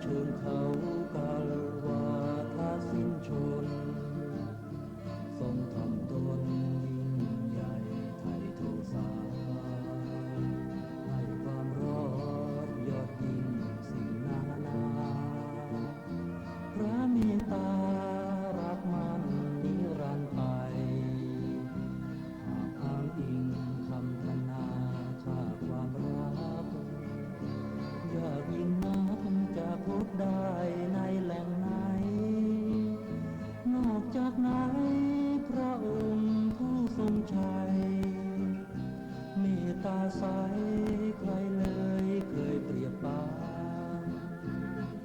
ເຊີງເຂົາກັນວ່າທາດສິ້ນຊົນ ຊົງທຳຕົນຍິ່ງໃຫຍ່ໄຖ່ໂທສາ ໃຫ້ຄວາມຮ້ອນຍອດຍິ່ງສິ່ງນານາ ພະເມດຕາຮັກໝັ້ນນິລັນໄປ ຫາກອ້າງອີງຄຳພັນນາຂ້າຄວາມຮັກ ຍາກຍິ່ງນັກຈະພົບໄດ້ໃນແຫຼ່ງໃນ ນອກຈາກໃນພະອົງຜູ້ຊົງໄຊ ເມດຕາໃສໃຜເລີຍເຄີຍປຽບປານ.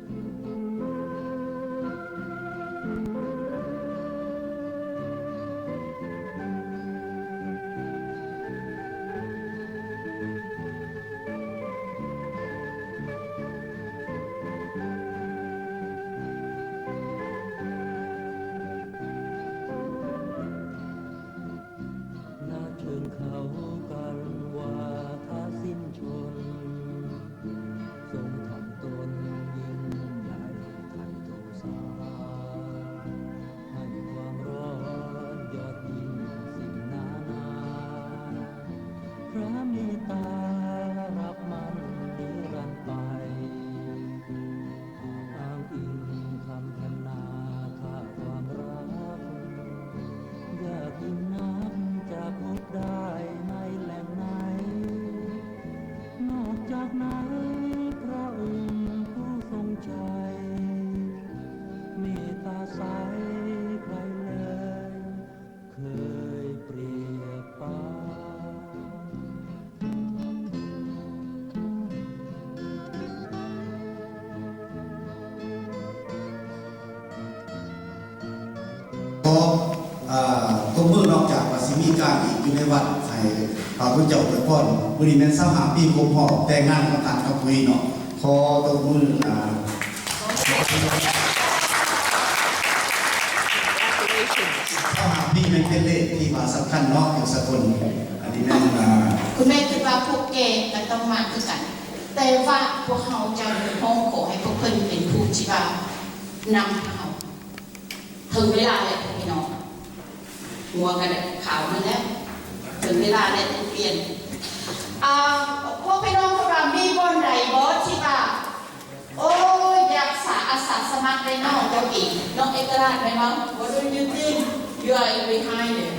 ນະເຊີງເຂົາກັນວ່າທາດສິ້ນຊົນ ຊົງທຳຕົນຍິ່ງໃຫຍ່ໄຖ່ໂທສາ ໃຫ້ຄວາມຮ້ອນຍອດຍິ່ງສິ່ງນານາ ພະເມດຕາຮັກໝັ້ນນິລັນໄປ ອ້າງອີງຄຳພັນນາຂ້າຄວາມຮັກ ຍາກຍິ່ງນັກຈະພົບໄດ້ໃນແຫຼ່ງໃນ ນອກຈາກໃນພະອົງຜູ້ຊົງໄຊ ເມດຕາໃສໃຜເລີຍ ເຄີຍປຽບປານ. ຂໍ ເອີ ຕົບມື ນອກຈາກວ່າຊິມີການອີກຢູ່ໃນວັດ ໃຫ້ພະຄຸນເຈົ້າອວຍພອນ ມື້ນີ້ແມ່ນຊາວຫ້າປີຄົບຮອບແຕ່ງງານຂອງທ່ານກັບປຸ້ຍເນາະ. ຂໍຕົບມື ອ່າ ຊາວຫ້າປີແມ່ນເປັນເລກທີ່ວ່າສຳຄັນເນາະ ຢູ່ສາກົນ. ອັນນີ້ແມ່ນ ອ່າ ຄຸນແມ່ຄິດວ່າພວກແກ່ກໍຕ້ອງມາຄືກັນ, ແຕ່ວ່າພວກເຮົາຈະຮ້ອງຂໍໃຫ້ພວກເພິ່ນເປັນຜູ້ທີ່ວ່ານຳພວກເຮົາ. ເຖິງເວລາແລ້ວພີ່ນ້ອງ, ງົວກໍໄດ້ຂາວມັນແລ້ວ, ເຖິງເວລາແລ້ວຕ້ອງປ່ຽນ. ອ່າ ພວກພີ່ນ້ອງເພິ່ນວ່າມີບ່ອນໃດບໍ່ທີ່ວ່າ ໂອ້ຍ ຢາກສາ ອາສາສະໝັກໄດ້ເນາະ ເຈົ້າເອງເນາະ ເອກະລາດ ແມ່ນບໍ່? What do you think? You are in behind there.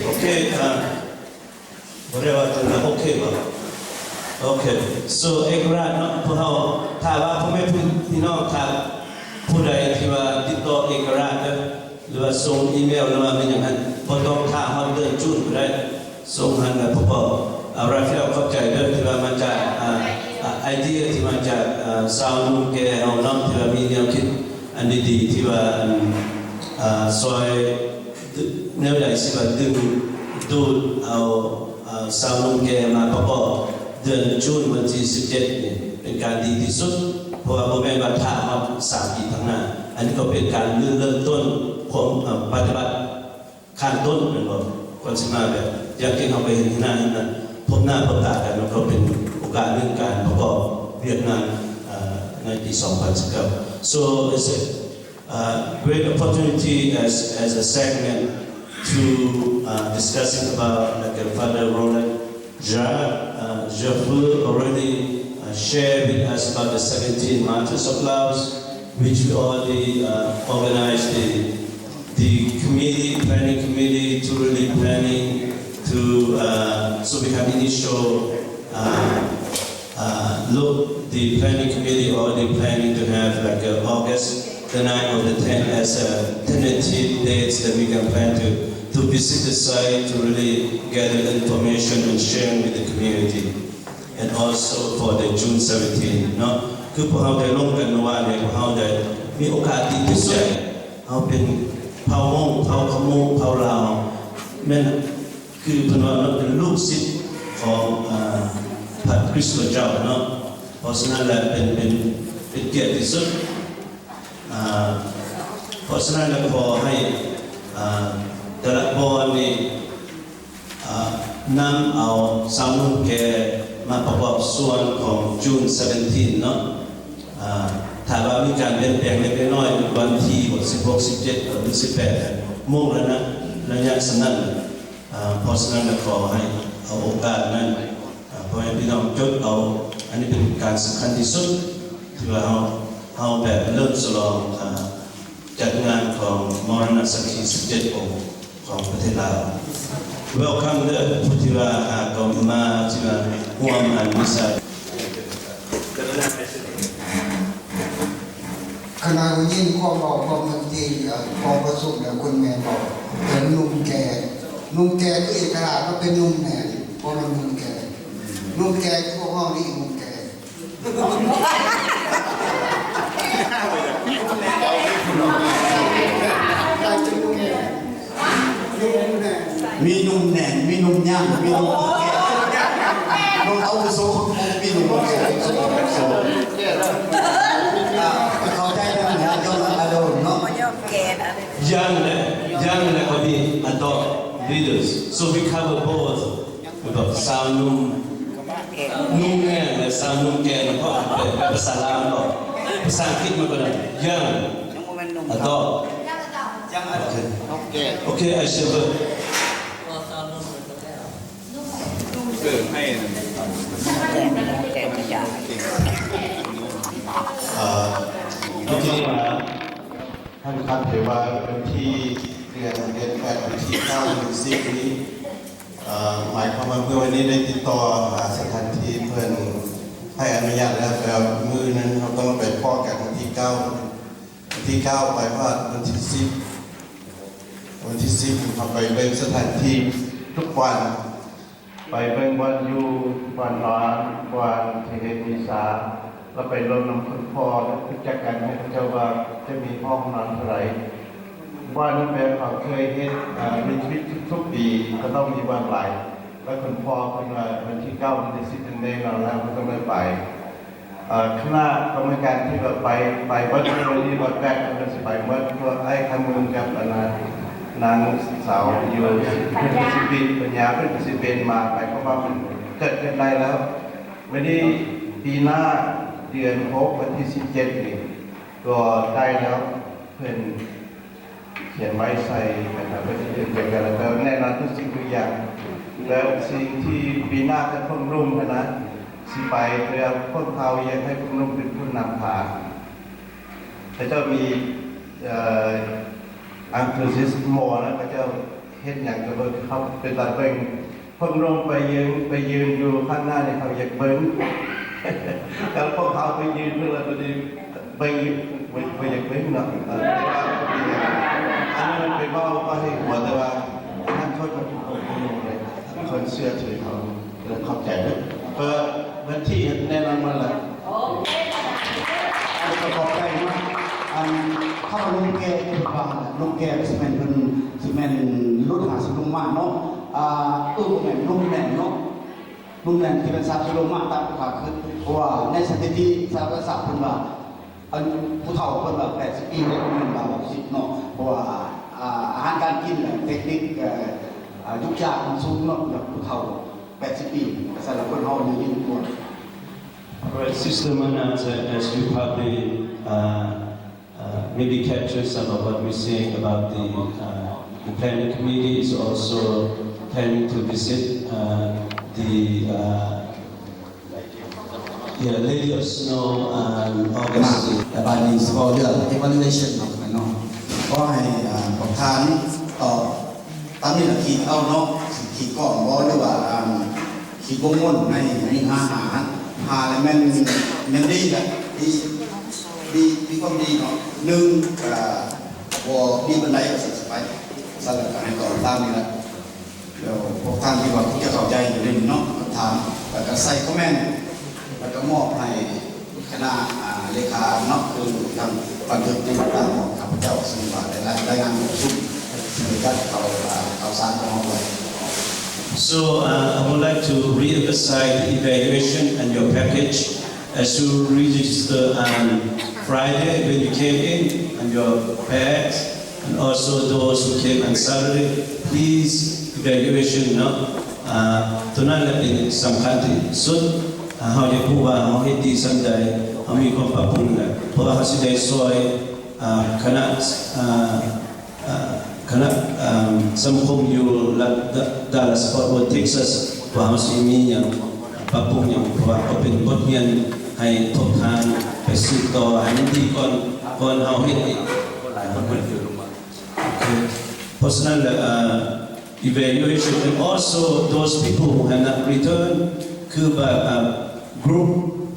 ໂອເຄ ອ່າ ບໍ່ໄດ້ວ່າ ໂອເຄບໍ່? ໂອເຄ so ເອກະລາດເນາະ ພວກເຮົາ ຖ້າວ່າພໍ່ແມ່ພີ່ນ້ອງ ຖ້າຜູ້ໃດທີ່ວ່າຕິດຕໍ່ເອກະລາດເດີ ຫຼືວ່າສົ່ງອີເມວ ຫຼືວ່າແມ່ນຫຍັງຫັ້ນ ບໍ່ຕ້ອງຖ້າຮອດເດືອນຈູນກໍໄດ້. ສົ່ງຫັ້ນແລ້ວ ເພາະວ່າ ອ່າ ຣາເຟລ ຂອບໃຈເດີ ທີ່ວ່າມາຈາກ ອ່າ ອ່າ ໄອເດຍທີ່ມາຈາກ ອ່າ ຊາວໜຸ່ມແກ່ເຮົາເນາະ ທີ່ວ່າມີແນວຄິດອັນດີໆ ທີ່ວ່າ ອັນ ອ່າ ຊ່ອຍ ແນວໃດຊິວ່າດຶງດູດເອົາ ອ່າ ຊາວໜຸ່ມແກ່ມາປະກອບເດືອນຈູນ ວັນທີສິບເຈັດນີ້ ເປັນການດີທີ່ສຸດ ເພາະວ່າບໍ່ແມ່ນວ່າຖ້າຮອດສາມປີຂ້າງໜ້າ. ອັນນີ້ກໍເປັນການເລີ່ມຕົ້ນຄວາມ ອ່າ ປະຕິບັດ ຂັ້ນຕົ້ນແມ່ນບໍ່? ກ່ອນຊິມາແບບ ຢ່າງເຊັ່ນເຮົາໄປເຮັດທີ່ນັ້ນນັ້ນ ພົບໜ້າພົບຕາກັນ ມັນກໍເປັນໂອກາດເລື່ອງການປະກອບວຽກງານ ເອີ ໃນປີສອງພັນສິບເກົ້າ. So it's a, uh, great opportunity as, as a segment to, uh, discussing about, like, uh, Father Roland Jacques, uh, Jeffrey already, uh, shared with us about the seventeen Martyrs of Laos, which we already, uh, organized the, the committee, planning committee, to really planning to, uh, so we have initial, uh, uh, look, the planning committee already planning to have, like, uh, August the ninth or the tenth as a tentative dates that we can plan to, to visit the site to really gather information and sharing with the community. And also for the June seventeen ເນາະ ຄືພວກເຮົາໄດ້ລົມກັນເມື່ອວານນີ້ ພວກເຮົາໄດ້ມີໂອກາດດີທີ່ສຸດ ເຮົາເປັນເຜົ່າມົ້ງ ເຜົ່າຂະມຸ ເຜົ່າລາວ ແມ່ນ ຄືເພິ່ນວ່າເນາະ ເປັນລູກສິດຂອງ ເອີ ພະຄຣິສຕະເຈົ້າເນາະ. ເພາະສະນັ້ນແຫຼະ ເປັນ ເປັນ ເປັນກຽດທີ່ສຸດ. ເອີ ເພາະສະນັ້ນແຫຼະ ຂໍໃຫ້ ເອີ ແຕ່ລະບ່ອນນີ້ ເອີ ນຳເອົາຊາວໜຸ່ມແກ່ມາປະກອບສ່ວນຂອງ June seventeen ເນາະ. ເອີ ຖ້າວ່າມີການປ່ຽນແປງເລັກໆນ້ອຍໆ ວັນທີສິບຫົກ ສິບເຈັດ ຫຼື ສິບແປດ ໂມງລະນະ ໄລຍະສ່ຳນັ້ນ. ເພາະສະນັ້ນ ກໍຂໍໃຫ້ເອົາໂອກາດນັ້ນ ພໍ່ແມ່ພີ່ນ້ອງຈົດເອົາ. ອັນນີ້ເປັນການສຳຄັນທີ່ສຸດ ທີ່ວ່າເຮົາ ເຮົາແບບເຫຼີມສະຫຼອງ ຈັດງານຂອງມໍລະນະສັກຄີສິບເຈັດອົງຂອງປະເທດລາວ. Welcome ເດີ ຜູ້ທີ່ວ່າ ອ່າ ກໍມາ ທີ່ວ່າຮ່ວມງານວິຊາ. ຂະນະຮູ້ຍິນຄວາມເວົ້າຂອງເມືອງຈີນ ກອງປະຊຸມແລ້ວ ຄົນແມ່ນເວົ້າເຖິງໜຸ່ມແກ່. ໜຸ່ມແກ່ຄືເອກະລາດ ກໍເປັນໜຸ່ມແໜ້ນ ບໍ່ແມ່ນໜຸ່ມແກ່. ໜຸ່ມແກ່ຄືພວກເຮົານີ້ ໜຸ່ມແກ່. ມີໜຸ່ມແໜ້ນ ມີໜຸ່ມຍ່າງ ມີໜຸ່ມແກ່ ໜຸ່ມອາວຸໂສ ມີໜຸ່ມອາວຸໂສ ເຂົ້າໃຈແລ້ວນະ ຍອມຮັບອາໂດນເນາະ ຍອມແກ່ນະ. Young ແລະ Young ແລະ ກໍມີ adult leaders, so we cover both. ແບບຊາວໜຸ່ມ ໜຸ່ມແກ່ ແລະ ຊາວໜຸ່ມແກ່ ເພາະວ່າແປ ແປພາສາລາວເນາະ ພາສາອັງກິດມັນກໍໄດ້ Young Adult. Young Adult. ໂອເຄ I shall. ເອີ ໃຫ້ ເອີ ເມື່ອກີ້ວ່າ ທ່ານຄັດໃຫ້ວ່າວັນທີ ເດືອນ ເດືອນແປດ ວັນທີເກົ້າ ເດືອນສິບນີ້ ເອີ ໝາຍຄວາມວ່າເມື່ອວານນີ້ໄດ້ຕິດຕໍ່ຫາສະຖານທີ່ເພິ່ນໃຫ້ອະນຸຍາດແລ້ວ ແຕ່ມື້ໜຶ່ງເຮົາຕ້ອງໄປພໍ້ກັນວັນທີເກົ້າ ວັນທີເກົ້າໄປຮອດວັນທີສິບ ວັນທີສິບເຮົາໄປເບິ່ງສະຖານທີ່ທຸກວັນ. ໄປເບິ່ງບ່ອນຢູ່ ບ່ອນນອນ ບ່ອນທີ່ເຮັດວີຊາ ແລ້ວໄປລົມນຳຄຸນພໍ່ ແລະ ຮູ້ຈັກກັນໃຫ້ເຂົາເຈົ້າວ່າຈະມີຫ້ອງນອນເທົ່າໃດ. ບ່ອນນັ້ນແມ່ນເຂົາເຄີຍເຮັດ ເອີ ມີຊີວິດທຸກໆປີ ກໍຕ້ອງມີບ່ອນຫຼາຍ ແລ້ວຄຸນພໍ່ເພິ່ນວ່າວັນທີເກົ້າ ວັນທີສິບ ແນ່ນອນແລ້ວ ເຮົາຕ້ອງໄດ້ໄປ. ເອີ ຄະນະກຳມະການທີ່ວ່າໄປ ໄປເບິດ ມື້ນີ້ເບິດແປດ ເພິ່ນກໍຊິໄປເບິດ ພວກອ້າຍຄຳເມືອງກັບອັນນາ ນາງສາວຢູ່ ເພິ່ນກໍຊິບິນ ປັນຍາເພິ່ນກໍຊິບິນມາ ໝາຍຄວາມວ່າເພິ່ນເກີດຂຶ້ນໄດ້ແລ້ວ. ມື້ນີ້ປີໜ້າເດືອນຫົກ ວັນທີສິບເຈັດນີ້ກໍໄດ້ແລ້ວ ເພິ່ນ ຂຽນໄວ້ໃສ່ ແລ້ວກໍເພິ່ນຈະເປັນໄປກັນ ແລ້ວກໍແນ່ນອນທຸກສິ່ງທຸກຢ່າງ ແລ້ວສິ່ງທີ່ປີໜ້າຈະເພີ່ມລຸ້ມຫັ້ນນະ ຊິໄປ ເພື່ອພວກເຮົາຢາກໃຫ້ເພິ່ນລົງເປັນຜູ້ນຳພາ. ເຂົາເຈົ້າມີ ເອີ enthusiasm ນະ ເຂົາເຈົ້າເຮັດຫຍັງກໍເບິ່ງ ເຂົາເປັນຕາເບິ່ງ ເພິ່ນລົງໄປຢືນ ໄປຢືນຢູ່ຂ້າງໜ້ານີ້ ເຂົາຢາກເບິ່ງ ແຕ່ພວກເຮົາໄປຢືນເພິ່ນລະ ຕົວນີ້ ໄປ ໄປ ໄປຢາກເບິ່ງເນາະ ເອີ ອັນນັ້ນໄປເວົ້າ ເວົ້າໃຫ້ຫົວ ແຕ່ວ່າທ່ານຄົນ ຄົນເຊື່ອຖືເຮົາ ເອີ ຂອບໃຈເດີ ເອີ ເພິ່ນທີ່ແນ່ນອນມາແລ້ວ ເອີ ຂອບໃຈເນາະ ອັນ ຄຳວ່າໜຸ່ມແກ່ ເພິ່ນວ່າໜຸ່ມແກ່ ຊິແມ່ນເພິ່ນ ຊິແມ່ນຫຼຸດຫ້າສິບລົງມາເນາະ ອ່າ ເອີ ບໍ່ແມ່ນ ໜຸ່ມແໜ້ນເນາະ ໜຸ່ມແໜ້ນທີ່ເປັນສາມສິບລົງມາ ຕາມທີ່ຂ້າຄິດ ເພາະວ່າໃນສະຖິຕິສະຫະປະຊາຊາດເພິ່ນວ່າ ອັນຜູ້ເຖົ້າເພິ່ນວ່າແປດສິບປີ ແລ້ວແມ່ນວ່າຫົກສິບເນາະ ເພາະວ່າ ອ່າ ອາຫານການກິນ ແລະ ເຕັກນິກ ເອີ ອ່າ ຍຸກຍາກມັນສູງເນາະ ແລ້ວຜູ້ເຖົ້າແປດສິບປີ ກະຊັ້ນລະຄົນເຮົານີ້ຍິ່ງກວ່າ. All right, Sister Manata, as you probably, uh, uh, maybe capture some of what we're saying about the, uh, the planning committee is also planning to visit, uh, the, uh, yeah, Lady of Snow on August. ມາ ແຕ່ບາດນີ້ຊິເວົ້າເລື່ອງ evaluation ເນາະ ເນາະ ຂໍໃຫ້ ອ່າ ພວກທ່ານຕອບ ຕາມນີ້ລະ ຂີດເອົາເນາະ ຂີດກ້ອງບໍ່ ຫຼືວ່າ ອັນ ຂີດວົງມົນໃນ ໃນຫ້າ ຫ້າ ຫ້າ ແລ້ວແມ່ນ ແມ່ນດີລະ ດີ ດີ ມີຄວາມດີເນາະ ໜຶ່ງ ກະບໍ່ດີປານໃດ ວ່າຊັ້ນຊະໄປ ຊັ້ນລະ ກະໃຫ້ຕອບຕາມນີ້ລະ ແລ້ວພວກທ່ານທີ່ວ່າຄົງຈະເຂົ້າໃຈຢູ່ໃນນີ້ເນາະ ຄຳຖາມ ແລ້ວກະໃສ່ຄອມເມັນ ແລ້ວກະມອບໃຫ້ ຄະນະ ອ່າ ເລຂາເນາະ ຄືທາງບັນທຶກໃນການຂອງຂ້າພະເຈົ້າ ຊຶ່ງວ່າໄດ້ລາຍ ລາຍງານປະຊຸມ ເຊິ່ງໄດ້ຈັດເຂົ້າ ອ່າ ເຂົ້າສານຂອງເຮົາດ້ວຍ. So, uh, I would like to re-emphasize the evaluation and your package. As you register on Friday when you came in, and your bags, and also those who came on Saturday, please, evaluation ເນາະ ອ່າ ໂຕນັ້ນແຫຼະເປັນສຳຄັນທີ່ສຸດ. ເຮົາຢາກຮູ້ວ່າເຮົາເຮັດດີສ່ຳໃດ, ເຮົາມີຄວາມປັບປຸງນັ້ນແຫຼະ ເພາະວ່າເຮົາຊິໄດ້ຊ່ອຍ ອາ ຄະນະ ອາ ອາ ຄະນະ ອາ ສັງຄົມຢູ່ລັດ ດາລັດສະ ຟອດ ເວີດ ເທັກຊັສ ວ່າເຮົາຊິມີຫຍັງປັບປຸງຫຍັງ ເພາະວ່າກໍເປັນບົດຮຽນໃຫ້ພວກທ່ານໄປສືບຕໍ່ໃຫ້ມັນດີກ່ອນ ກ່ອນເຮົາເຮັດອີກ. ໂອເຄ ເພາະສະນັ້ນແລ້ວ ອາ evaluation and also those people who have not returned ຄືແບບ ອາ group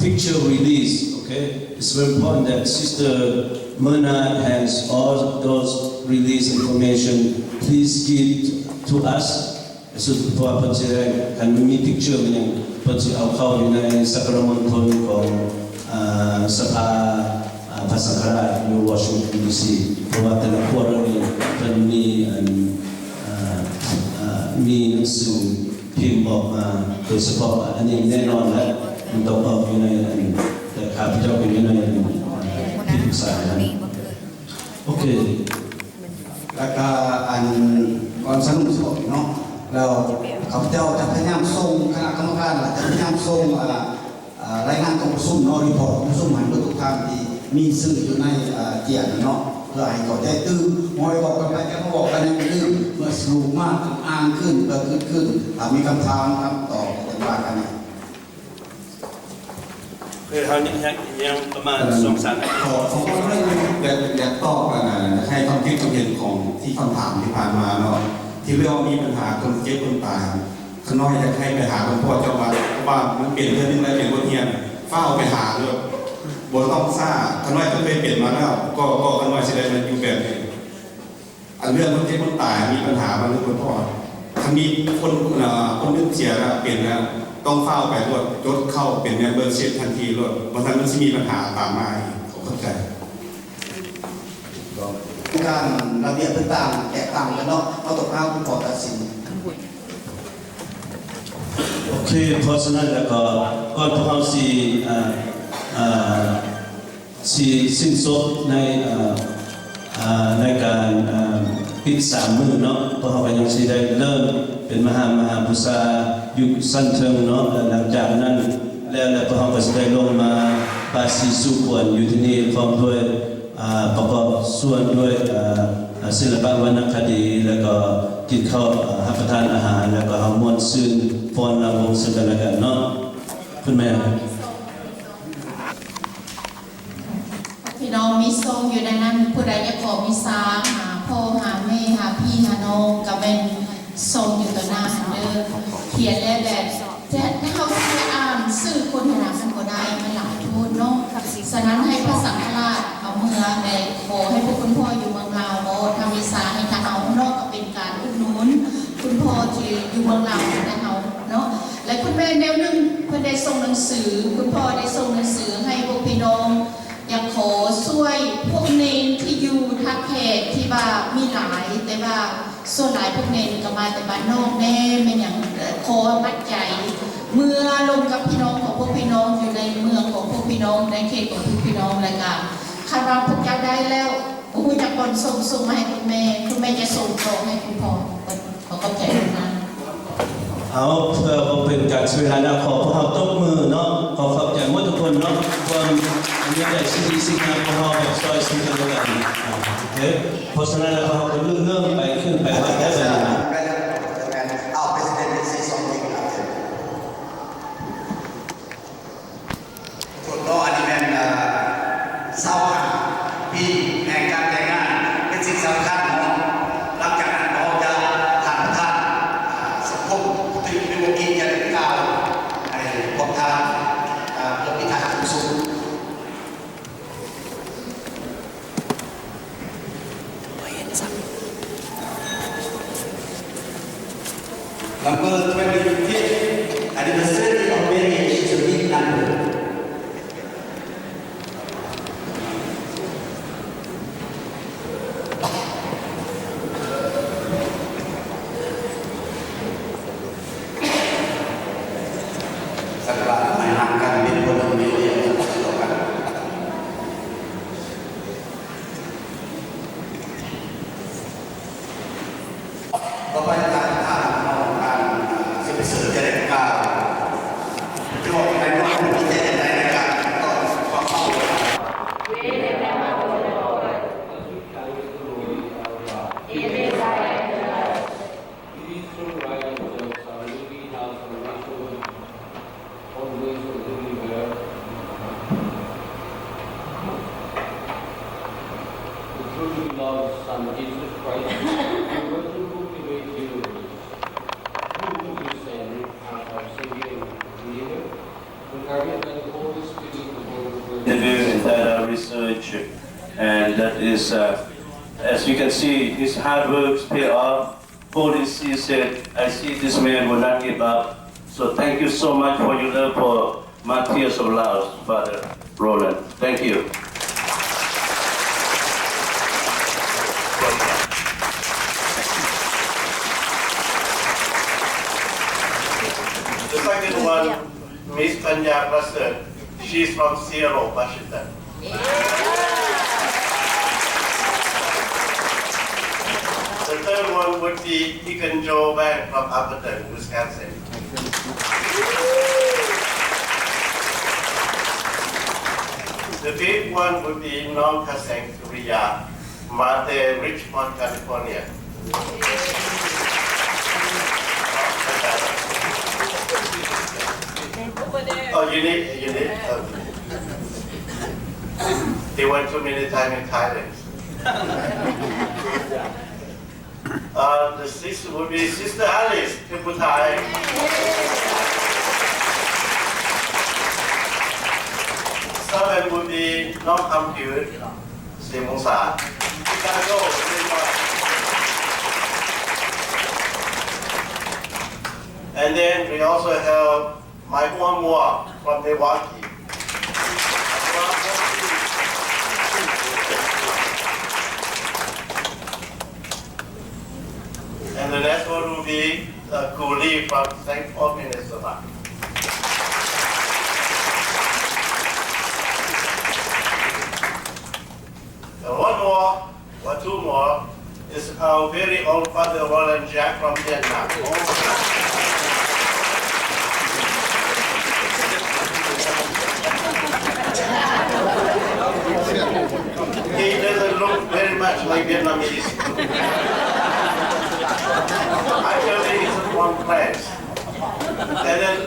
picture release. Okay, it's very important that Sister Myrna has all those release information. Please give to us. ເພາະວ່າເພິ່ນຊິໄດ້ ຄັນມີ picture ມັນຫຍັງ ເພິ່ນຊິເອົາເຂົ້າຢູ່ໃນສັກກະລະມົນທົນຂອງ ອາ ສະພາ ອາ ພະສັງຄະລາດຢູ່ວໍຊິງຕັນ ດີຊີ ເພາະວ່າແຕ່ລະ quarter ນີ້ເພິ່ນມີອັນ ອາ ອາ ມີໜັງສືພິມອອກມາໂດຍສະເພາະ. ອັນນີ້ແນ່ນອນແຫຼະ ມັນຕ້ອງອອກຢູ່ໃນອັນ ແຕ່ຂ້າພະເຈົ້າກໍຢູ່ໃນອັນທີ່ປຶກສານັ້ນ. ໂອເຄ ແລ້ວກະອັນ ກ່ອນສະຫຼຸບເນາະ ແລ້ວຂ້າພະເຈົ້າຈະພະຍາຍາມສົ່ງຄະນະກຳມະການ ແລະ ຈະພະຍາຍາມສົ່ງ ອາ ອາ ລາຍງານກອງປະຊຸມເນາະ report ກອງປະຊຸມໃຫ້ເບິດທຸກທ່ານທີ່ມີຊື່ຢູ່ໃນ ອາ ຈຽນເນາະ ເພື່ອໃຫ້ເຂົ້າໃຈຕື່ມ. ບໍ່ໃຫ້ເວົ້າກັນໄປ ຈະມາເວົ້າກັນຫຍັງຕື່ມ ເມື່ອສະຫຼຸບມາ ອ່ານຂຶ້ນ ເພື່ອຄຶດຂຶ້ນ ຖ້າມີຄຳຖາມ ຄຳຕອບ ຈະວ່າກັນ. ຄືເຮົາຍັງ ຍັງປະມານສອງສາມນາທີ ຂໍ ຂໍ ຂໍ ຢາກ ຢາກຕອບ ອາ ໃຫ້ຄວາມຄິດຄວາມເຫັນຂອງທີ່ຄຳຖາມທີ່ຜ່ານມາເນາະ ທີ່ເລື່ອງມີບັນຫາຄົນເຈັບຄົນຕາຍ. ຂ້ານ້ອຍຢາກໃຫ້ໄປຫາຫຼວງພໍ່ເຈົ້າວັດ ເພາະວ່າມັນເປັນເທື່ອໜຶ່ງແລ້ວ ເປັນບົດຮຽນ ຟ້າວໄປຫາໂລດ ບໍ່ຕ້ອງຊ້າ. ຂ້ານ້ອຍກໍເຄີຍເປັນມາແລ້ວ ກໍ ກໍຂ້ານ້ອຍຊິໄດ້ມາຢູ່ແບບນີ້. ອັນເລື່ອງຄົນເຈັບຄົນຕາຍ ມີບັນຫາມາເລື່ອງຄົນພໍ່ ຄັນມີຄົນ ເອີ ຄົນໜຶ່ງເສຍແລ້ວ ເປັນແລ້ວ ຕ້ອງຟ້າວໄປໂລດ ຈົດເຂົ້າເປັນ membership ທັນທີໂລດ ບໍ່ຊັ້ນມັນຊິມີບັນຫາຕາມມາອີກ. ຂໍເຂົ້າໃຈ. ການລະບຽບຕ່າງໆ ແຕກຕ່າງກັນເນາະ ເຮົາຕ້ອງຫາຜູ້ຕັດສິນ. ໂອເຄ ເພາະສະນັ້ນແລ້ວກໍ ກ່ອນພວກເຮົາຊິ ເອີ ເອີ ຊິສິ້ນສຸດໃນ ເອີ ເອີ ໃນການ ເອີ ປິດສາມມື້ເນາະ ພວກເຮົາກໍຍັງຊິໄດ້ເລີ່ມເປັນມະຫາ ມະຫາບູຊາຢູ່ຊັ້ນເທິງເນາະ ແລະ ຫຼັງຈາກນັ້ນແລ້ວ ແລ້ວພວກເຮົາກໍຊິໄດ້ລົງມາບາສີສູ່ຂວັນຢູ່ທີ່ນີ້ ພ້ອມດ້ວຍ ອາ ປະກອບສ່ວນດ້ວຍ ອາ ສິລະປະວັນນະຄະດີ ແລ້ວກໍກິນເຂົ້າ ອາ ຮັບປະທານອາຫານ ແລ້ວກໍເຮົາມ່ວນຊື່ນຟ້ອນລຳວົງເຊິ່ງກັນແລະກັນເນາະ ຄຸນແມ່. ພີ່ນ້ອງມີຊ່ອງຢູ່ໃນນັ້ນ ຜູ້ໃດຢາກຂໍວີຊາຫາພໍ່ຫາແມ່ຫາພີ່ຫານ້ອງ ກໍແມ່ນຊ່ອງຢູ່ຕໍ່ໜ້າຫັ້ນເດີ ຂຽນແລ້ວແຫຼະ ແຕ່ເຮົາຊິໄດ້ອ່ານຊື່ຄົນຫັ້ນນະ ມັນບໍ່ໄດ້ ມັນຫຼາຍໂພດເນາະ. ສະນັ້ນໃຫ້ພະສັງຄະລາດເອົາເມືອ ແລະ ຂໍໃຫ້ພວກຄຸນພໍ່ຢູ່ເມືອງລາວບໍ່ ທຳວິຊາໃຫ້ທາງເຮົາເນາະ ກໍເປັນການອຸດໜູນຄຸນພໍ່ທີ່ຢູ່ເມືອງລາວໃຫ້ທາງເຮົາເນາະ. ແລະ ຄຸນແມ່ແນວໜຶ່ງ ເພິ່ນໄດ້ສົ່ງໜັງສື ຄຸນພໍ່ໄດ້ສົ່ງໜັງສືໃຫ້ພວກພີ່ນ້ອງ ຢາກຂໍຊ່ວຍພວກເນນທີ່ຢູ່ທ່າແຂກທີ່ວ່າມີຫຼາຍ ແຕ່ວ່າສ່ວນຫຼາຍພວກເນນກໍມາແຕ່ບ້ານນອກແດ່ ແມ່ນຫຍັງ ເອີ ຂໍປັດໄຈເມືອລົມກັບພີ່ນ້ອງຂອງພວກພີ່ນ້ອງ ຢູ່ໃນເມືອງຂອງພວກພີ່ນ້ອງ ໃນເຂດຂອງພວກພີ່ນ້ອງ ແລ້ວກໍຄັນວ່າພວກເຈົ້າໄດ້ແລ້ວ ບໍ່ຮູ້ຈັກບ່ອນສົ່ງ ສົ່ງມາໃຫ້ຄຸນແມ່ ຄຸນແມ່ຈະສົ່ງຕໍ່ໃຫ້ຄຸນພໍ່. ຂໍຂອບໃຈຫຼາຍໆ. ເອົາ ເພື່ອບໍ່ເປັນການເສຍເວລານະ ຂໍພວກເຮົາຕົບມືເນາະ ຂໍຂອບໃຈໝົດທຸກຄົນເນາະ ຄວາມມີໃຈທີ່ດີທີ່ງາມ ພວກເຮົາແບບຊ່ອຍເຫຼືອກັນ ໂອເຄ ເພາະສະນັ້ນແລ້ວ ພວກເຮົາກໍເລີ່ມ ເລີ່ມໄປ ຂຶ້ນໄປວັດໄດ້ແລ້ວນະ. ເນາະ ອັນນີ້ແມ່ນ ເອີ ຊາວຫ້າປີແຫ່ງການແຕ່ງງານ ເປັນສິ່ງສຳຄັນເນາະ. ຫຼັງຈາກນັ້ນເຮົາຈະ ທ່ານປະທານ ເອີ ສັງຄົມ ທີ່ເປັນຜູ້ກິດຈະໄດ້ກ່າວໃຫ້ພວກທ່ານ ເອີ ເພື່ອປິດທ້າຍສູງສຸດ. ເຫັນຊ້ຳ. Number twenty-fifth anniversary of marriage is a big number. ສັກການໃຫ້ຮັກກັນເປັນຄົນເປັນເມຍ. Jesus Christ, who went to cultivate you, who took his sin out of saving you, and carried by the Holy Spirit the whole of the data research, and that is, uh, as you can see, his hard works pay off. Holy See said, "I see this man will not give up." So thank you so much for your love for Matthias of Laos, Father Roland. Thank you. The second one, Miss Tanya Russell. She's from Seattle, Washington. The third one would be Deacon Joe Wang from Atherton, Wisconsin. The fifth one would be ນ້ອງ Kaseng Suriya. ມາແຕ່ Richmond, California. Oh, you need, you need? Okay. They went too many times in Thailand. Uh, the sixth would be Sister Alice, ເທບອຸໄທ. Seven would be ນ້ອງຄຳຜິວ. ສິບອົງສາ Chicago, Illinois. And then we also have Mike Wong Moore from Milwaukee. And the next one will be, uh, Cooley from Saint Paul, Minnesota. And one more, or two more, is our very own Father Roland Jack from Vietnam. He doesn't look very much like Vietnamese. Actually, he's from France. And then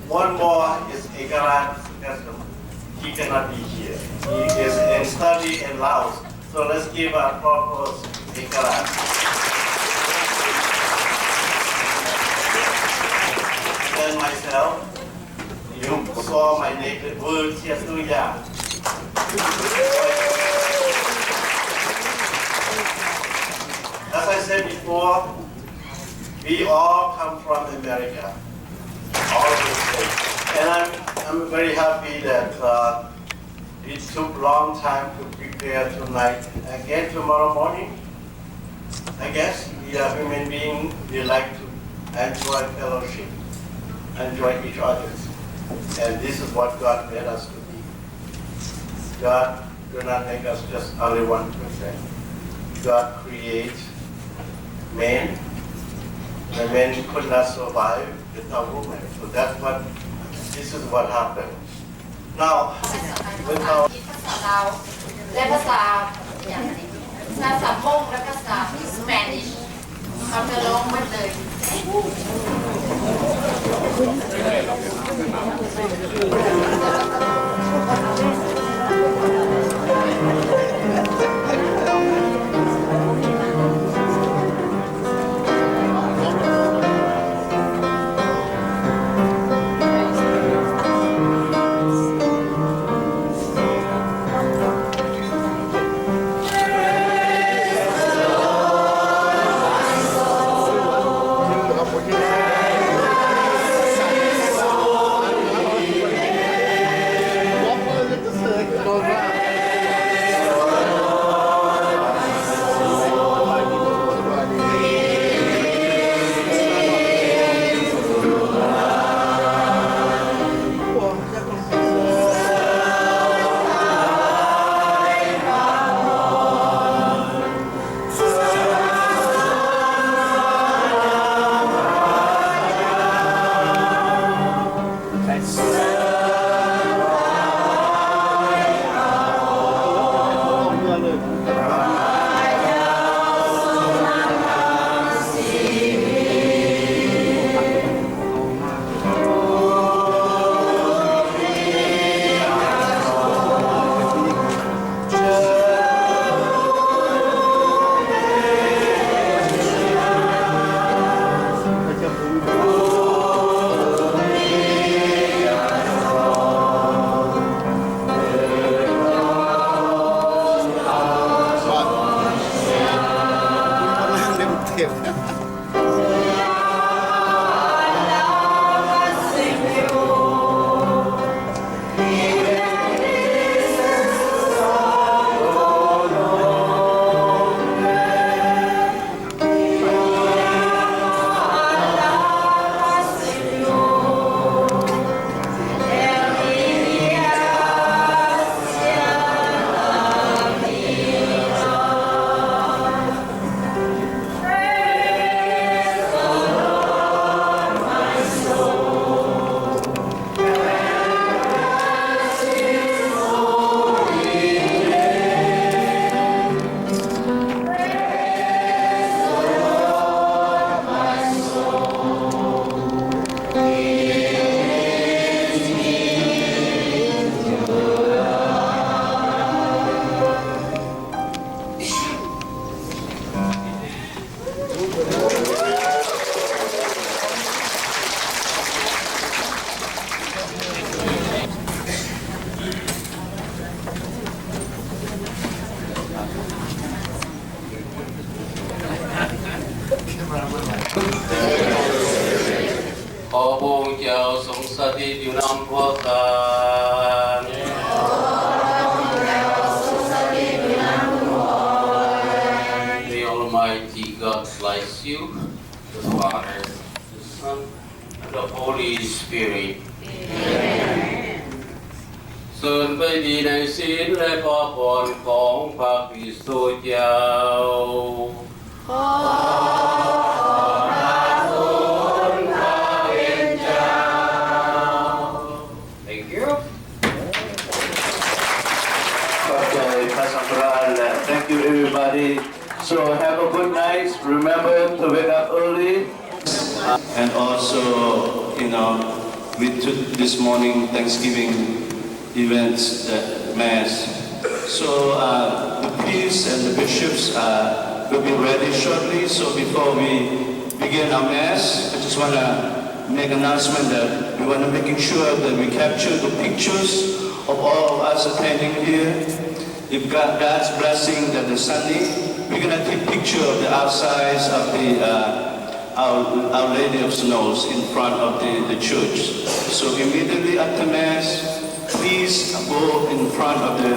one more is Ekaran Sukasum. He cannot be here. He is in study in Laos. So let's give a applause for Ekaran. And myself, you saw my naked words here too, yeah. As I said before, we all come from America, all of us. And I'm, I'm very happy that, uh, it took long time to prepare tonight. Again, tomorrow morning, I guess we are human beings, we like to enjoy fellowship, enjoy each other. And this is what God made us to be. God do not make us just only one person. God creates men. The men could not survive without women. So that's what, this is what happened. Now, with our ພາສາລາວ ແລະ ພາສາ ພາສາມົ້ງ ແລະ ພາສາ Spanish ເຂົາຈະຮ້ອງໝົດເລີຍ. ຂໍພະອົງເຈົ້າຊົງສະຖິດຢູ່ນຳພວກທ່ານ. The Almighty God bless you, the Father, the Son, and the Holy Spirit. ເຊີນໄປດີໃນສິນ ແລະ ພະພອນຂອງພະຄຣິສໂຕເຈົ້າ. ຂໍຂອບພະຄຸນພະເປັນເຈົ້າ. Thank you. ຂອບໃຈພະສັງຄະຣານ ແລະ thank you everybody. So have a good night. Remember to wake up early. And also, you know, we took this morning Thanksgiving events, the mass. So, uh, the priests and the bishops, uh, will be ready shortly. So before we begin our mass, I just wanna make announcement that we wanna making sure that we capture the pictures of all of us attending here. If God, God's blessing that the Sunday, we're gonna take picture of the outsides of the, uh, Our, Our Lady of Snows in front of the, the church. So immediately after Mass, please go in front of the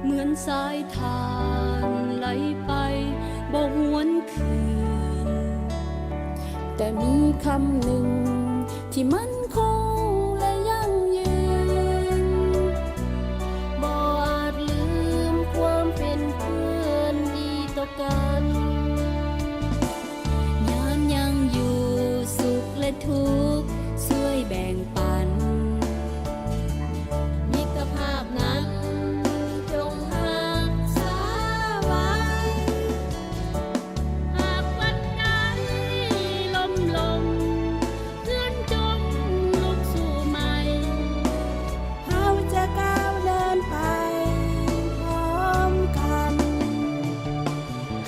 ເໝືອນສາຍທານໄຫຼໄປບໍ່ຫວນຄືນ. ແຕ່ມີຄຳໜຶ່ງທີ່ໝັ້ນຄົງ ແລະ ຢັ້ງຢືນ, ບໍ່ອາດລືມຄວາມເປັນເພື່ອນດີຕໍ່ກັນ. ຍາມຍັງຢູ່ສຸກ ແລະ ທຸກ ຊ່ວຍແບ່ງປັນ. ມິດຕະພາບນັ້ນຈົ່ງຮັກສາໄວ້. ຫາກວັນໃດລົ້ມລົງ ເພື່ອນຈົ່ງລຸກສູ້ໃໝ່. ເຮົາຈະກ້າວເດີນໄປພ້ອມກັນ.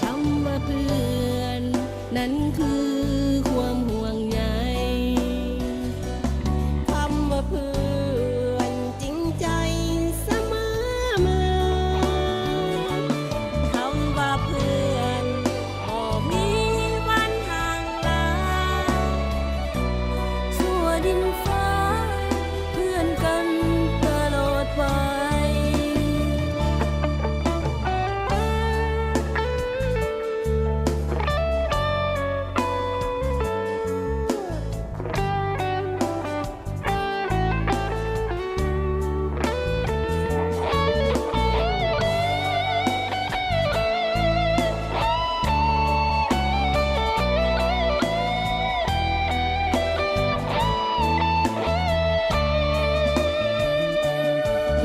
ຄຳວ່າເພື່ອນ ນັ້ນຄືຄວາມຫ່ວງໃຍ. ຄຳວ່າເພື່ອນຈິງໃຈສະເໝີມາ. ຄຳວ່າເພື່ອນບໍ່ມີວັນຫ່າງລາຍ. ຊົ່ວດິນຟ້າເພື່ອນກັນຕະຫຼອດໄປ.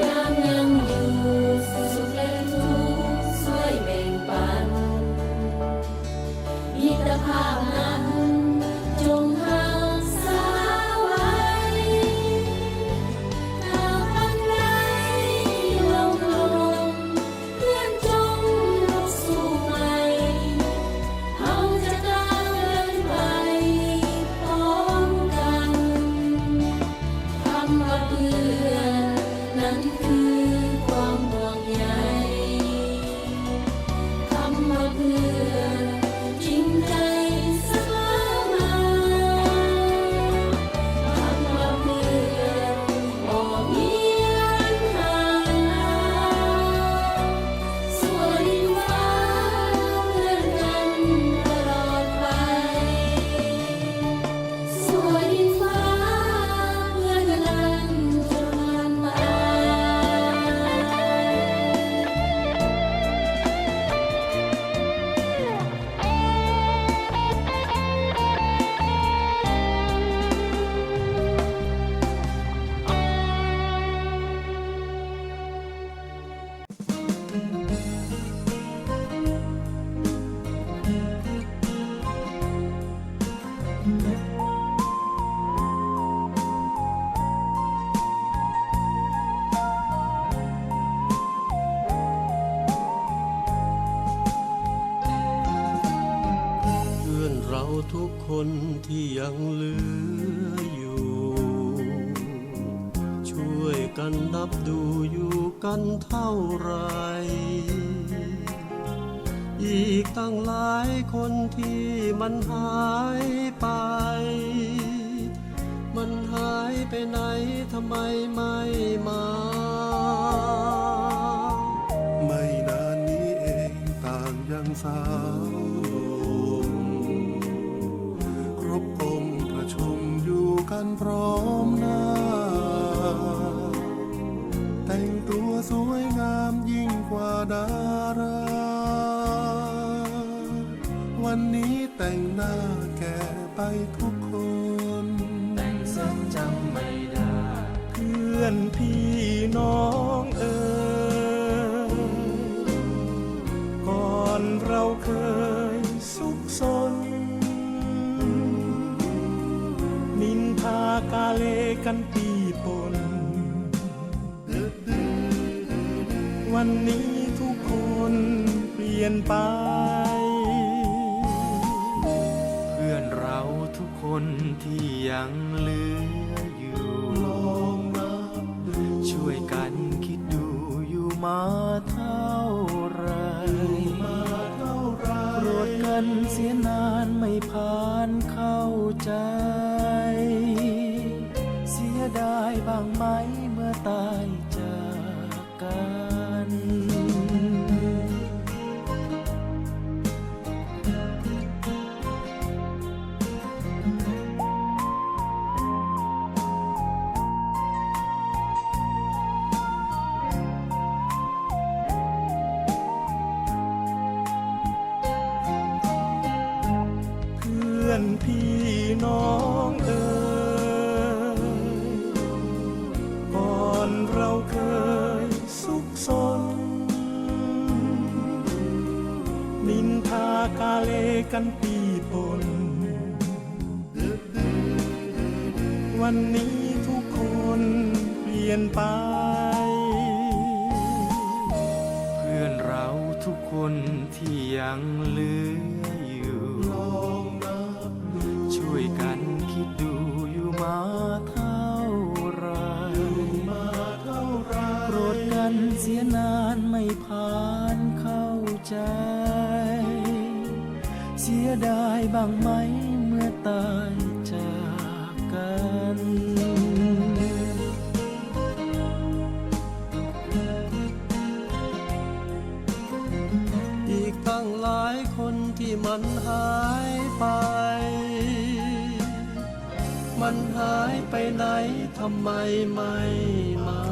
ຍາມຍັງຢູ່ ສຸກແລະທຸກຊ່ວຍແບ່ງປັນ. ມິດຕະພາບນັ້ນຈົ່ງຮັກສາໄວ້. ຖ້າວັນໃດລົ້ມລົງ ເພື່ອນຈົ່ງລຸກສູ້ໃໝ່. ເຮົາຈະກ້າວເດີນໄປພ້ອມກັນ. ຄຳວ່າເພື່ອນ ນັ້ນຄືຄວາມຫ່ວງໃຍ. ຄຳວ່າເພື່ອນຈິງໃຈສະເໝີມາ. ຄຳວ່າເພື່ອນບໍ່ມີວັນຫ່າງລາຍ. ຊົ່ວດິນຟ້າເພື່ອນກັນຕະຫຼອດໄປ. ເພື່ອນເຮົາທຸກຄົນທີ່ຍັງເຫຼືອຢູ່ ຊ່ວຍກັນນັບດູຢູ່ກັນເທົ່າໃດ? ອີກຕັ້ງຫຼາຍຄົນທີ່ມັນຫາຍໄປ, ມັນຫາຍໄປໃນ ທຳໄມໄມ່ມາ? ໄມ່ນານນີ້ເອງຕ່າງຍັງສາວໜຸ່ມ ຄົບອົງພະຊົມຢູ່ກັນພ້ອມໜ້າ ແຕ່ງຕົວສວຍງາມຍິ່ງກວ່າດາລາ ວັນນີ້ແຕ່ງໜ້າແກ່ໄປທຸກຄົນ ແຕ່ງເສັດຈຳໄມ່ໄດ້ ເພື່ອນພີ່ນ້ອງເອີຍ ກ່ອນເຮົາເຄີຍສຸກສົນ ນິນທາກາເລກັນປີ້ປົນ ວັນນີ້ທຸກຄົນປ່ຽນໄປ ເພື່ອນເຮົາທຸກຄົນທີ່ຍັງເຫຼືອຢູ່ ລອງນັບດູ ຊ່ວຍກັນຄິດດູຢູ່ມາເທົ່າໃດ? ໂກດກັນເສຍນານໄມ່ຜ່ານເຂົ້າໃຈ ເສຍດາຍບ້າງໄໝເມື່ອຕາຍຈາກ ກັນ ພີ່ນ້ອງເອີຍ ກ່ອນເຮົາເຄີຍສຸກສົນ ນິນທາກາເລກັນປີປົນ ວັນນີ້ທຸກຄົນປ່ຽນໄປ ເພື່ອນເຮົາທຸກຄົນທີ່ຍັງເຫຼືອຢູ່ ຊ່ວຍກັນຄິດດູຢູ່ມາເທົ່າໃດ ໂກດກັນເສຍນານໄມ່ຜ່ານເຂົ້າໃຈ ເສຍດາຍບ້າງໄໝເມື່ອຕາຍຈາກກັນ ອີກຕັ້ງຫຼາຍຄົນທີ່ມັນຫາຍໄປ ມັນຫາຍໄປໃນ ທຳໄມໄມ່ມາ?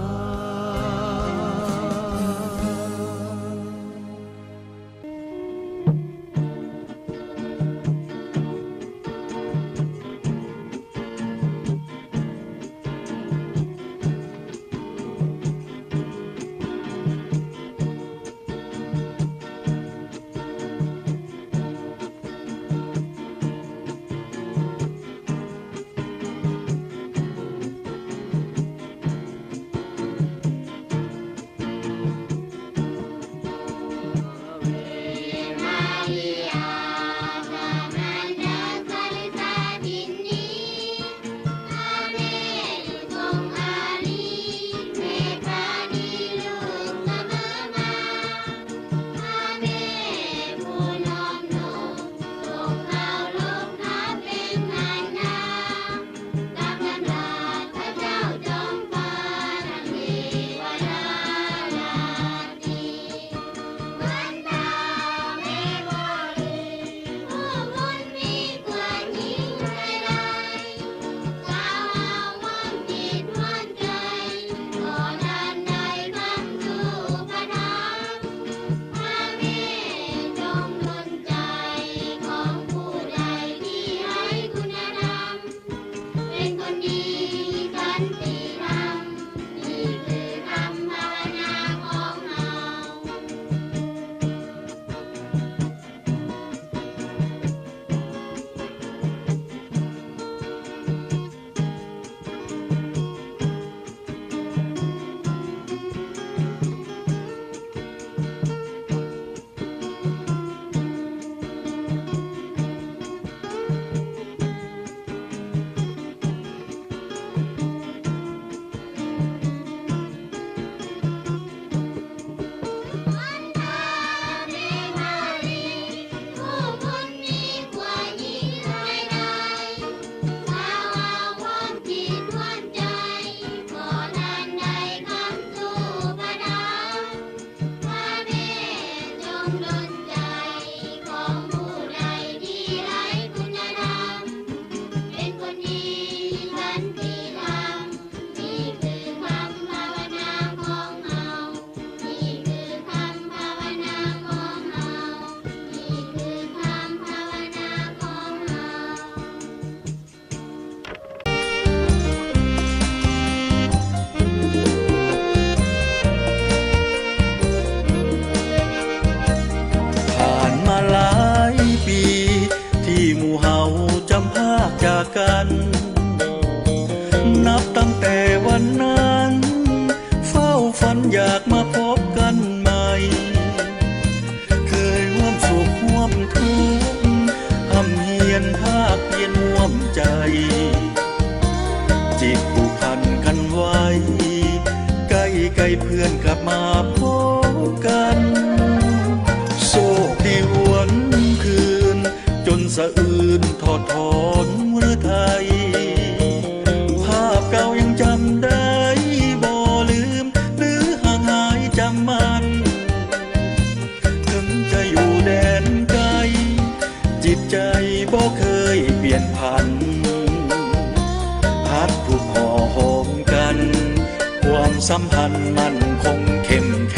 ຜ່ານມາຫຼາຍປີ ທີ່ໝູ່ເຮົາຈຳພາກຈາກກັນ ນັບຕັ້ງແຕ່ວັນນັ້ນ ເຝົ້າຝັນຢາກມາພົບກັນໃໝ່ ເຄີຍຮ່ວມສຸກຮ່ວມທຸກ ຮ່ຳຮຽນພາກຮຽນຮ່ວມໃຈ ຈິດຜູກພັນກັນໄວ້ ໃກ້ໆເພື່ອນກັບມາພົບກັນ ໂຊກດີຫວນຄືນ ຈົນສະອື່ນຖອດຖອນຮຶໄທ ພາບເກົ່າຍັງຈຳໄດ້ ບໍ່ລືມ ຫຼື ຫ່າງຫາຍຈຳໝັ້ນ ເຖິງຈະຢູ່ແດນໄກ ຈິດໃຈບໍ່ເຄີຍປ່ຽນຜັນ ພັດຜູກຫໍ່ຫໍມກັນ ຄວາມສຳພັນໝັ້ນຄົງເຂັ້ມແຂ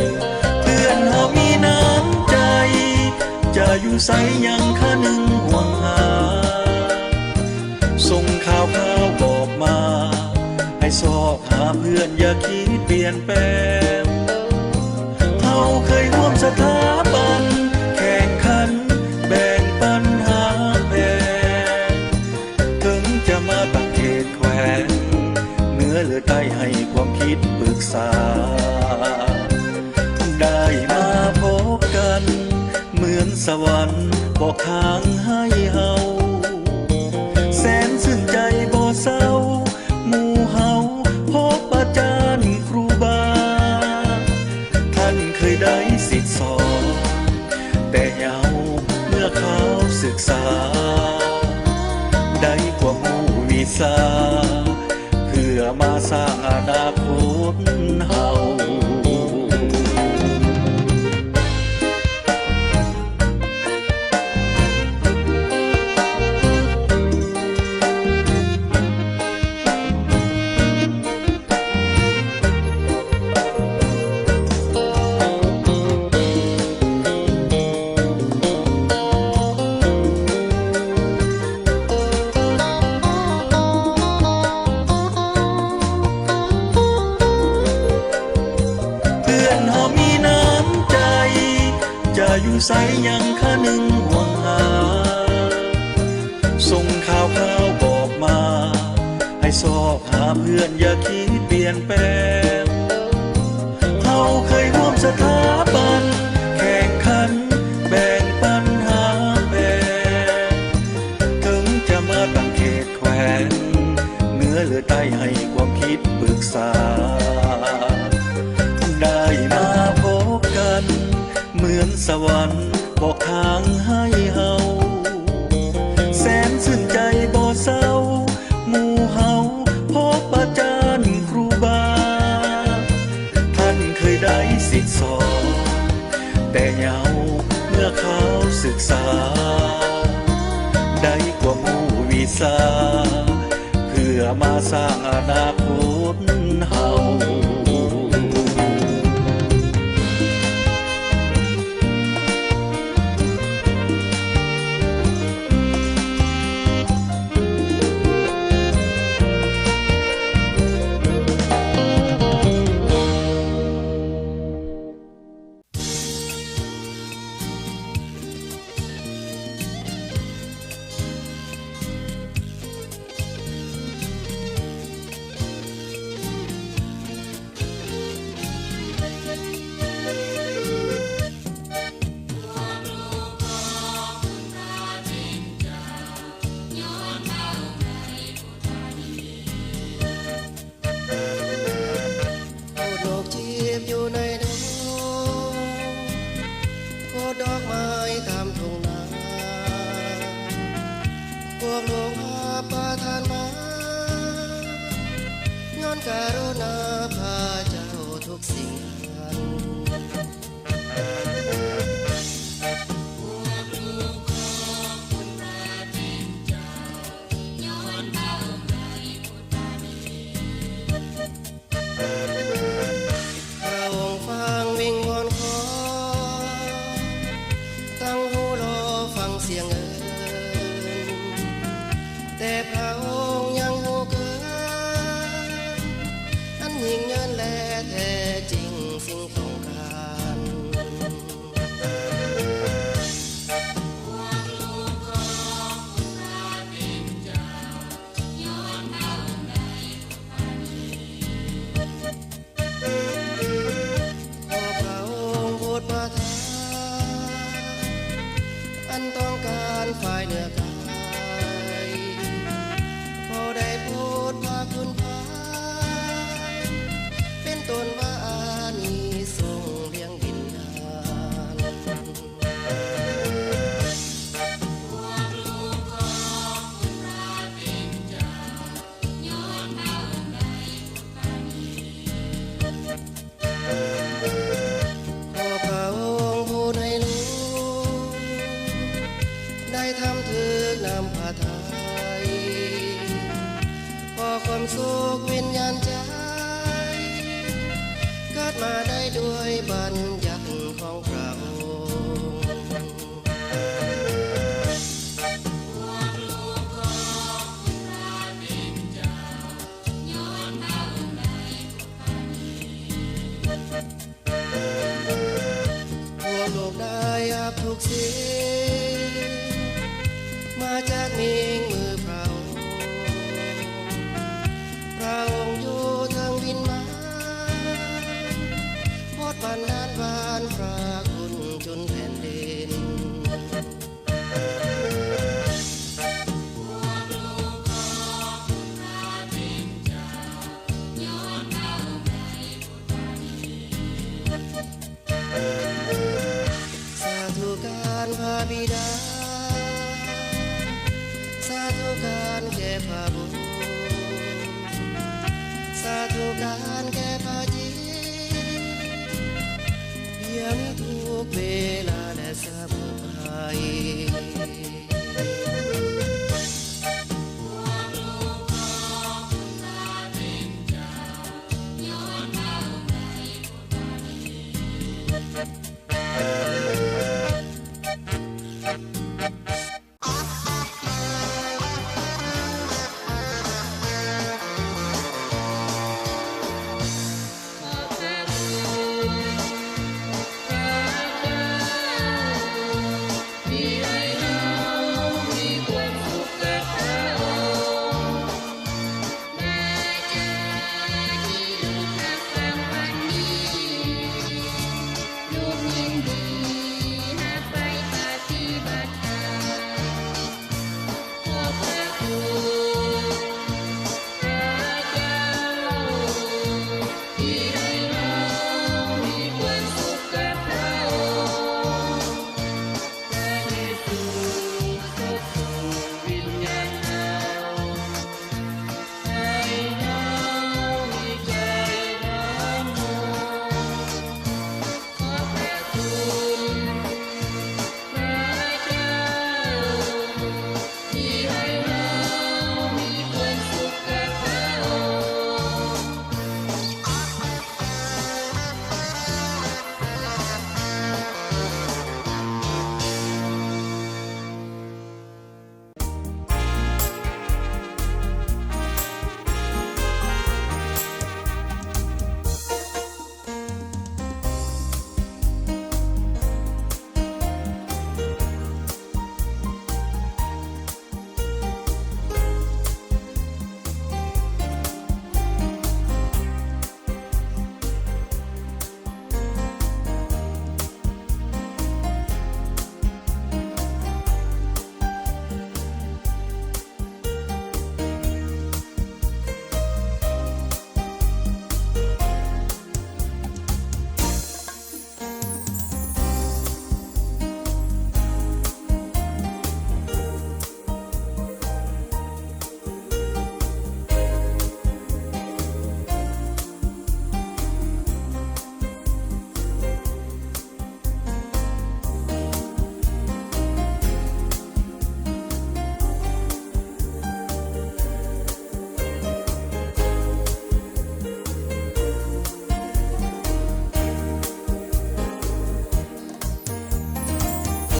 ງ ເພື່ອນເຮົາມີນ້ຳໃຈ ຈະຢູ່ໃສຍັງຄະນຶງຫົວ ຫາ ສົ່ງຂ່າວຄາວບອກມາ ໃຫ້ຊອກຫາເພື່ອນ ຢ່າຄິດປ່ຽນແປງ. ເຮົາເຄີຍຮ່ວມສະຖາບັນ ແຂ່ງຂັນແບ່ງປັນຫາແພງ. ເຖິງຈະມາຕັ້ງເຂດແຂວງ ເໜືອ ຫຼື ໃຕ້ ໃຫ້ຄວາມຄິດປຶກສາ. ໄດ້ມາພົບກັນ ເໝືອນສະຫວັນບອກທາງໃຫ້ເຮົາ. ແສນຊື່ນໃຈບໍ່ເຊົາ ໝູ່ເຮົາພົບອາຈານຄູບາ. ທ່ານເຄີຍໄດ້ສິດສອນ ແຕ່ເຍົາວເມື່ອຄາວສຶກສາ ໄດ້ຄວາມຮູ້ວິຊາ ເພື່ອມາສ້າງອະນາຄົດເຮົາ. ເພື່ອນເຮົາມີນ້ຳໃຈ ຈະຢູ່ໃສຍັງຄະນຶງຫ່ວງຫາ. ສົ່ງຂ່າວຄາວບອກມາ ໃຫ້ຊອກຫາເພື່ອນ ຢ່າຄິດປ່ຽນແປງ. ເຮົາເຄີຍຮ່ວມສະຖາບັນ ແຂ່ງຂັນແບ່ງປັນຫາແພງ. ເຖິງຈະມາຕັ້ງເຂດແຂວງ ເໜືອ ຫຼື ໃຕ້ ໃຫ້ຄວາມຄິດປຶກສາ. ໄດ້ມາພົບກັນ ເໝືອນສະຫວັນບອກທາງໃຫ້ເຮົາ. ແສນຊື່ນໃຈບໍ່ເຊົາ ໝູ່ເຮົາພົບອາຈານຄູບາ. ທ່ານເຄີຍໄດ້ສິດສອນ ແຕ່ເຍົາວເມື່ອຄາວສຶກສາ ໄດ້ຄວາມຮູ້ວິຊາ ເພື່ອມາສ້າງອະນາຄົດເຮົາ. ພູດດົກຈີບຢູ່ໃນດົງ ພູດດອກໄມ້ຕາມທົ່ງນາ ພວກລູກຮັບປະທານມາ ຍ້ອນກະລຸນາພະເຈົ້າທຸກສິ່ງອັນ. ພວກລູກຂອບຄຸນພະເປັນເຈົ້າ ຍ້ອນພະອົງໄດ້ໂປດປານີ ພະອົງຟັງວິງວອນຂໍ ຕັ້ງຫູລໍຟັງສຽງເອີ້ນ ແຕ່ພະອົງຍັງຮູ້ເກີນ ອັນຍິ່ງເຍີນແລແທ້ຈິງສິ່ງຕ້ອງການ. ພວກລູກຂອບຄຸນພະເປັນເຈົ້າ ຍ້ອນພະອົງໄດ້ໂປດປານີ ຂໍພະອົງໂປດປະທານ ອັນຕ້ອງການຝ່າຍເໜືອກາຍ ຂໍໄດ້ໂປດພະຄຸນພາ ເປັນຕົ້ນວ່າອານິສົງລ້ຽງວິນຍານ. ພວກລູກຂອບຄຸນພະເປັນເຈົ້າ ຍ້ອນພະອົງໄດ້ໂປດປານີ ຂໍພະອົງໂປດໃຫ້ລູກ ໄດ້ທຳຖືກນ້ຳພະໄທ ຂໍຄວາມສຸກວິນຍານໃຈ ເກີດມາໄດ້ດ້ວຍບັນຍັດຂອງພະອົງ. ເສມາຈາກເມງມືພະອົງ ພະອົງຢູ່ເທິງວິມານ ໂປດບັນດານບານພະຄຸນຈຸນແຜ່ນດິນ. ສາທຸການພະບິດາ ສາທຸການແກ່ພະບຸດ ສາທຸການແກ່